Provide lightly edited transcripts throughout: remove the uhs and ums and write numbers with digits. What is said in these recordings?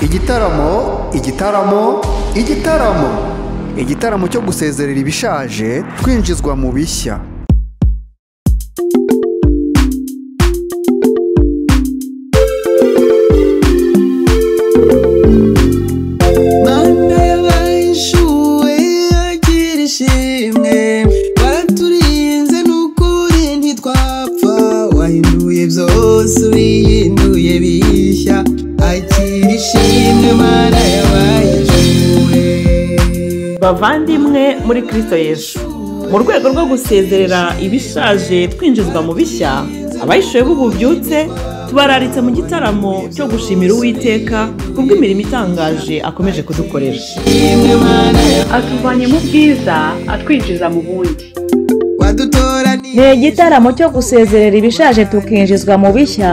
Igitaramo, igitaramo, igitaramo. Igitaramo cyo gusezerera ibishaje twinjizwa mu bishya. Mana yabahishuwe agira ishimwe, waturinze n'ukuri ntitwapfa, wahinduye byose ubihinduye bishya, akira ishimwe Mana yabahishuwe. Bavandimwe muri Kristo Yesu, mu rwego rwo gusezerera ibishaje twinjizwa mu bishya, abahishuwe b'ububyutse tubararitse mu gitaramo cyo gushimira Uwiteka kubw'imirimo itangaje akomeje kudukorera. Ishimwe Mana Atuvanye mu bwiza atwinjiza mu bundi. wadutoraniye Ni igitaramo cyo gusezerera ibishaje tukinjizwa mu bishya,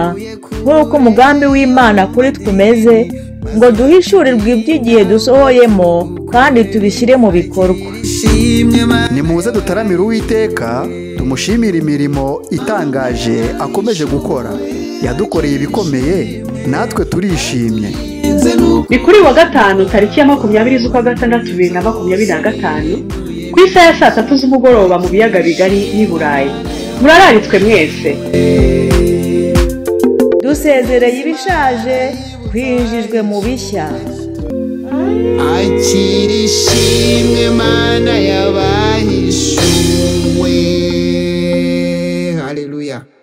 nk'uko umugambi w'Imana kuri twe umeze, ngo duhishurirwe iby'igihe dusohoyemo kandi tubishyire mu bikorwa. ishimwe Mana Nimuze dutaramire Uwiteka, tumushimire imirimo itangaje akomeje gukora. Yadukoreye ibikomeye, natwe turishimye. Ni kuri wa gatanu tariki ya 20 z'ukwa gatandatu 2025 ku isaha ya saa 3 z'umugoroba mu biyaga bigari n'i Burayi. Murararitswe mwese. Dusezereye ibishaje twinjijwe mu bishya. Akira ishimwe Mana yabahishuwe.